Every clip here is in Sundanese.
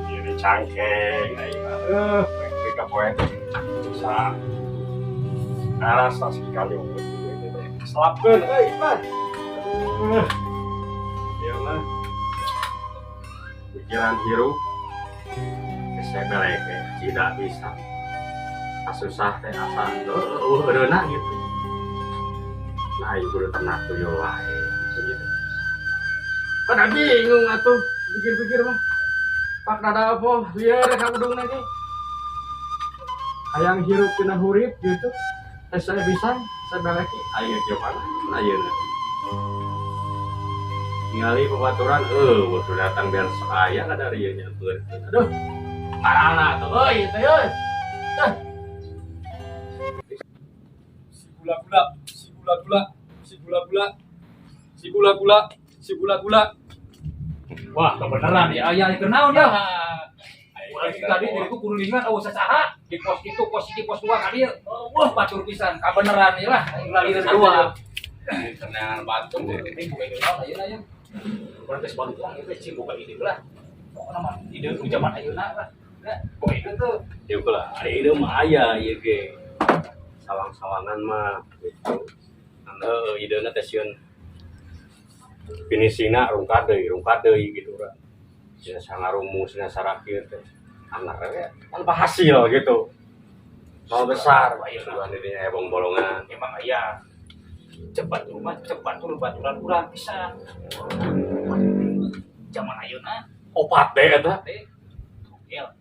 Ini cangkeng aing mah. Mereka poe sa arasa sekali selapkeun euy mah. Ieu mah pikiran hirup sebelek tidak bisa susah teh asa eureuna gitu. Nah, ieu kudu ternak tuyul wae gitu gitu. Pada bingung atuh pikir-pikir mah. Pak dada apa lieur ka udung lagi. Hayang hirup tina hurip gitu. Teh saya bisa sebelek aya kieu mana ayeuna. Ningali babaturan eueuh datang biar aya ka dari ieu nya. Aduh. Parana tuh euy teh euy. Si gula-gula, si gula-gula, si gula-gula, si gula-gula, si gula-gula. Wah, kebenaran ya aya keur naon ya. Urang tadi diriku kurulingan eueuh sasaha di pos itu, pos hiji, pos dua ka dieu. Wah, batur pisan kabeneran ieu lah, lalireun dua. Tenangan batu. Ini buka ide naon ayeuna ya. Urang geus baluang ieu teh cing boga ide lah. Pokona mah ide nu zaman ayeuna lah. Nah, boga ide tuh. Ya lah, ada ide mah aya ieu ge. Sawang-sawangan mah gitu. Anu idena teh sieun finishingna rungkad deui gitu urang. Cenah sangarumus cenah sarakir teh. Anak we tanpa hasil gitu. Mau besar, sugan dirinya ebong bolongan. Emang aya cepat rumah cepat turun baturan urang pisan. Zaman ayeuna Opat deh eta. teh togel.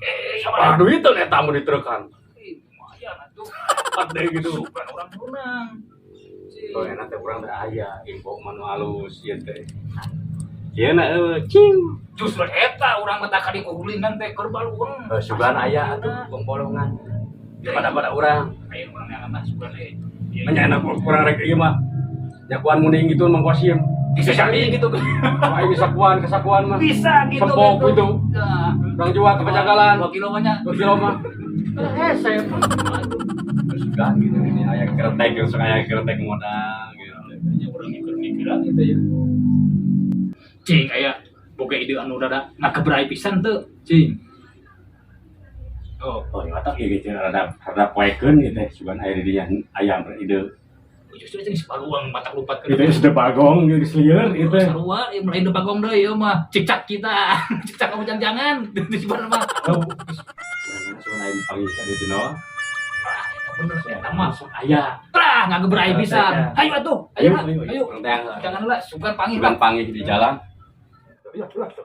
Eh, Sabaraha duiteun eta mun ditrekan? Lumayan atuh. Opat deh gitu. Sugan urang menang. Oh enak teh urang teh aya info mah nu alus ieu teh. Ieu na eueuh cing. Justru eta urang mah tah kadi kurulingan teh keur baluang. Sugan aya atuh bolongan. Pada-pada urang. Aya urang yang mah sugan euy. Nya enak kurang rek ieu mah. Nyakuan munding gitu Mang Kosim. Bisa jadi gitu. Wah, ini sakuan kesakuan mah. Bisa gitu. Sempok gitu. Nah, Urang jual ke pejagalan. 2 kilo banyak. 2 kilo mah. Hese. Sugan gitu ini aya kretek langsung aya kretek modal gitu. Nya urang mikir-mikiran gitu ya. Cing aya boga ide anu rada ngagebrai pisan teu, cing. Oh, Oh, ya tak ieu gitu rada rada poekeun gitu teh sugan aya di dinya aya ide. Justru itu geus baluang matak lupat ke Itu sudah bagong geus lieur itu. Sarua ieu mulai bagong deui ieu mah. Cicak kita. Cicak kamu jangan-jangan. Di sebenarnya mah. Sugan aya panggil di dino. Ah, eta bener eta mah. Aya. Tah, ngagebrai pisan. Hayu atuh. Ayo, ayo. Ayo. Jangan heula, sugan panggil Sugan lah. panggil di jalan. Ayo, ayo.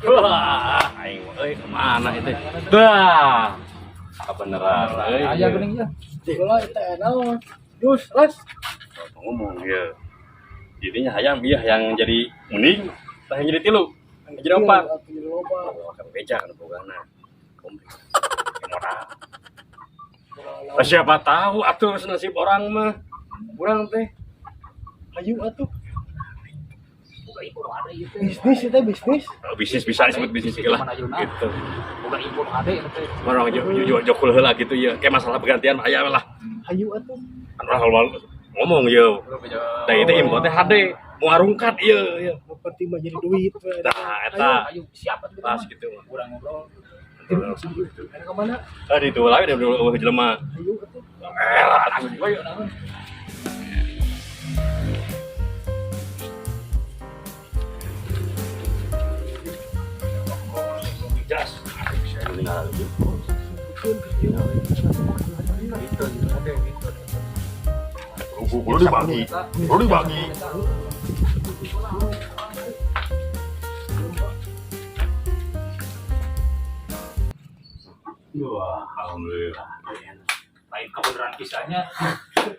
Wah, aing euy kemana itu? Dah. Kebeneran euy. Aya geuning ya. Gula itu naon. Dus, les. Ngomong ya. Jadinya hayang biah yang jadi mending, tah yang jadi tilu, yang jadi opat. Jadi loba. Oh, kan beja kan bogana. Modal. Lah, siapa tahu atuh nasib orang mah. Urang teh. Hayu atuh. Boga info nu hade ieu teh. Bisnis itu bisnis. Oh, bisnis bisa disebut bisnis lah. Gitu. Boga info nu hade ieu teh. Orang jo jokul heula gitu ya. Kayak masalah pergantian mah aya lah. Hayu atuh. Kan orang ngomong ya. Nah itu info teh HD mau arungkat ieu ieu. Nu penting mah jadi duit. We. Nah, eta Ayo, siap atuh. pas gitu. Urang ngobrol. Ada ke mana? Tadi itu lagi udah eueuh jelema. Hayu atuh. Eh lah atuh. Ayo, naon. Jas. Saya meninggal lagi. Perlu dibagi. Perlu dibagi. Wah, alhamdulillah. Lain kebenaran kisahnya.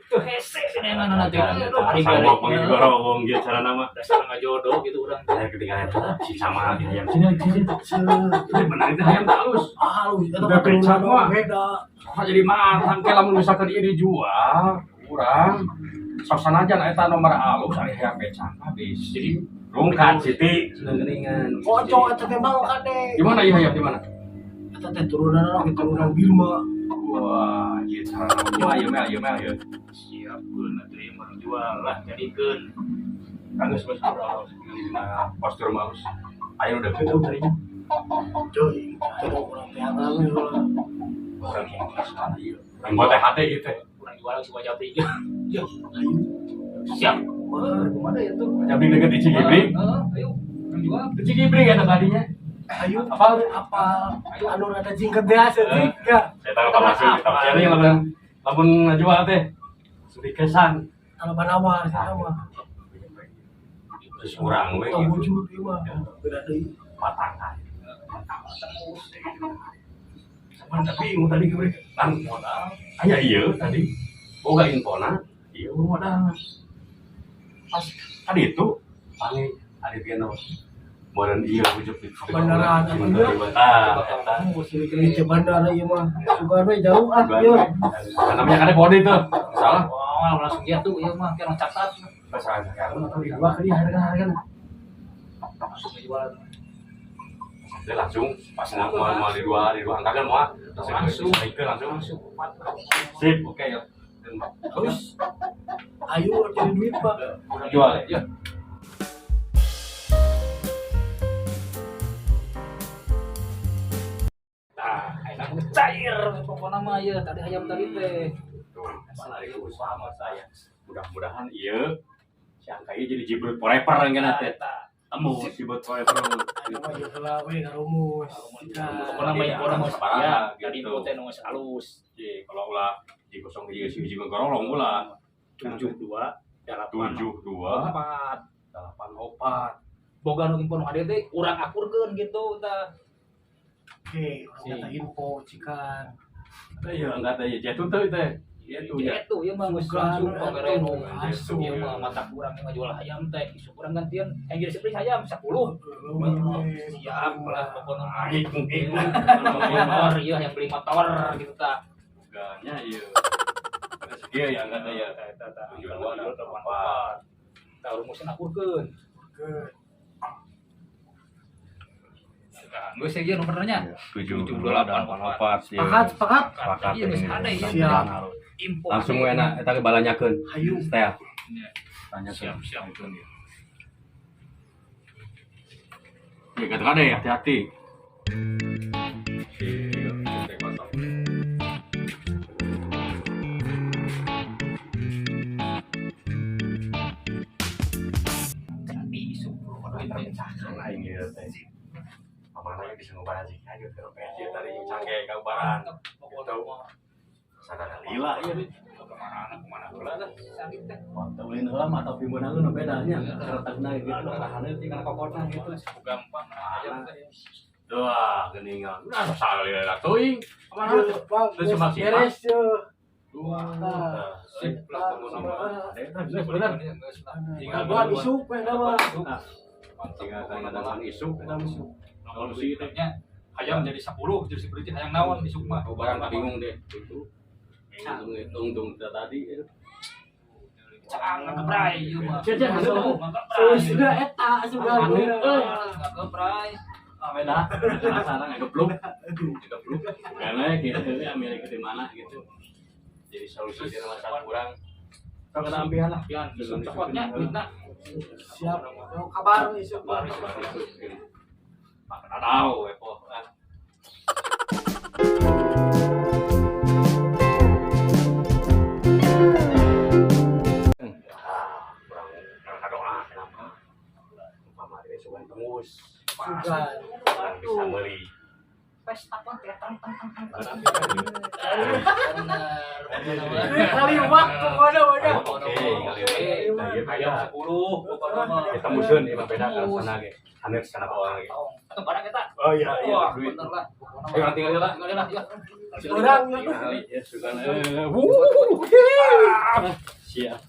Tuh hese sini yang nanti. Aduh, hari Sama balik. panggil gorong gitu cara nama. Dasar ngajodoh gitu urang. Saya ketinggalan si sama lagi hayam sini sini sini. Benar itu hayam halus. Halus eta Udah becak mah. beda. Soalnya jadi matang ke lamun misalkan ieu dijual kurang. Sok sanajan eta nomor alus ari hayam becak habis. Jadi rungkat Siti seneng geuningan. Kocok eta teh bang kade. Di mana ieu hayam di mana? Eta teh turunan oge turunan Birma. Wah, ieu cara wah ieu mah ieu mah ieu. Siapkeun atuh ieu mah jual lah jadikeun. Kan geus geus halus dina postur mah halus. Ayo udah gitu tadinya. Coy, ayo urang teh hangan we heula. Urang yang sana ieu. Urang buat teh hate gitu. Urang jual si wajah beli. Ayo. Siap. Wah, kumaha ya tuh? Jabri deket di Cigibring. Heeh, ayo urang jual. Di Cigibring eta tadinya. Ayo. Apa? Apa anu rada jingket deh seutik ya. Saya tahu kalau masuk kita cari lamun lamun ngajual teh. Sedih kesan. Kalau manawar saya mah. Terus urang we Tong gitu. wujud ieu mah. Beda deui. Patangan. Sama tapi bingung tadi gue bang modal. Aya ieu tadi. Boga infona, ieu modal. Pas tadi itu pange ada piano. Meureun ieu wujud di Beneran, iya. Ah, eta. Oh, sini teh bandara ieu mah. Sugan we jauh ah ieu. Namanya kada body tuh. Salah. Wah, langsung dia tuh ieu mah kira catat. Masalah sekarang atau di Wah, kali harga-harga. Langsung dijual. Dia langsung pas mau mau di dua angka kan mau Langsung. itu langsung Langsung empat. sip oke ya. Terus ayo cari duit, Pak. Urang jual ya. Ya. Nah, enak cair pokoknya mah ya tadi ayam tadi teh. Tuh, menarik usaha sama saya. Mudah-mudahan iya si angka ieu jadi jibrut forever kan teh. Temu jibrut forever. Ayo mah ieu heula we ngarumus. Pokoknya mah info mah Sabaraha, ya, tadi gitu. info teh nu geus halus. Jadi kalau ulah di kosong hiji si hiji gorolong ulah 72 8 7 2 4. 8 4. Boga nu info nu ade teh urang akurkeun gitu tah. Oke, urang kata info cikan. Iya, enggak teh jatuh teh teh. Itu ya. Itu ieu mah geus Sugan, langsung pagareno. asup. Ieu mah mata kurang yang ngajual ayam teh, isu kurang gantian yang jadi sepuluh ayam 10. Siap lah pokoknya mah. Ikung ikung. Motor iya yang beli motor gitu tah. Ganya iya. Rezeki ya enggak teh ya. Tujuh dua delapan empat. Tah rumusin akurkeun. Nah, geus ieu nomornya. 7 2 8 4. Sepakat, sepakat. Sepakat. Iya, geus ada ieu. Siap. Info. Langsung enak eta ke balanyakeun. Hayu. Setel. Iya. Tanya Siap, siap. Ya kata kade hati-hati. Jadi isu Terpecahkan aing ieu teh. Pamana ge bisa ngobaran sih aja ke PSG tadi yang cangge kaubaran. Pokoknya mah Sadar lila ieu teh. kemana kemana heula lah sakit teh. Waktu ulin heula mah tapi meunangeun nu bedanya. Retakna gitu, tahanna teh kana kokotna gitu. Gampang ayam teh. Wah, geuningan. Udah salah lila teuing. Pamana Ieu, Pak, Terus maksimal. beres ye. Dua. Nah, Sip lah pokokna mah. Ada geus bener. Tinggal Kabar isuk we da mah. Tinggal tanya isuk eta mah. Solusi nya hayam jadi 10 jadi seperti hayam naon isuk mah. Aku barang bingung deh itu. Ngitung ngitung tadi. Caang ngegebrai ieu mah. Cek, cek, Masuk, Sudah eta sugan. Anu, euy. Ngegebrai. Ah beda. Penasaran ngegebluk. Ngegebluk. Karena gitu ya Amerika di mana gitu. Jadi solusi di masalah kurang. Kalau kena ampihan lah. Pian isuk cokotnya duitna. Siap. Yo, kabar isuk. Baru Pak tahu epo. Kurang kurang doa kenapa? Umpama dia sugan tembus. Sugan. Kurang bisa beli. Pesta pon teh tang tang tang tang. Ini kali waktu mana mana. Oke, kali ini. Nah, iya, Ayam beda. 10 pokoknya mah. Kita musuhin ini mah beda kalau sana ge. Hanet sana bawah ge. Atau barang eta. Oh iya iya Wah, duit. bener lah. Pokoknya Ayo tinggal lah. Tinggal lah ya. Orang ya. Tinggal ya sugan. Siap.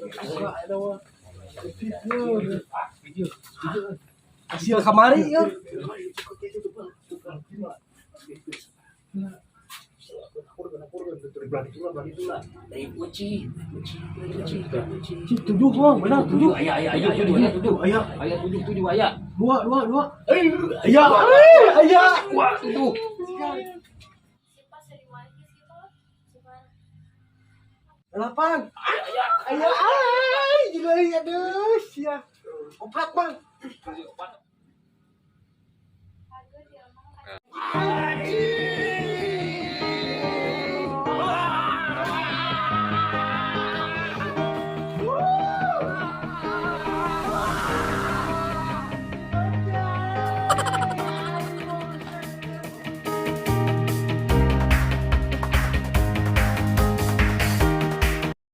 Buka eta mah. Hasil kamari ya. Cik, tujuh mah, benar tujuh. Aya aya aya tujuh aya tujuh. Aya. Aya tujuh tujuh aya. Dua, dua, dua. Eh, aya, eh, aya. Wah, tujuh. Delapan. Aya, ay, gila, aduh, sia. Opat, Bang. Anjing.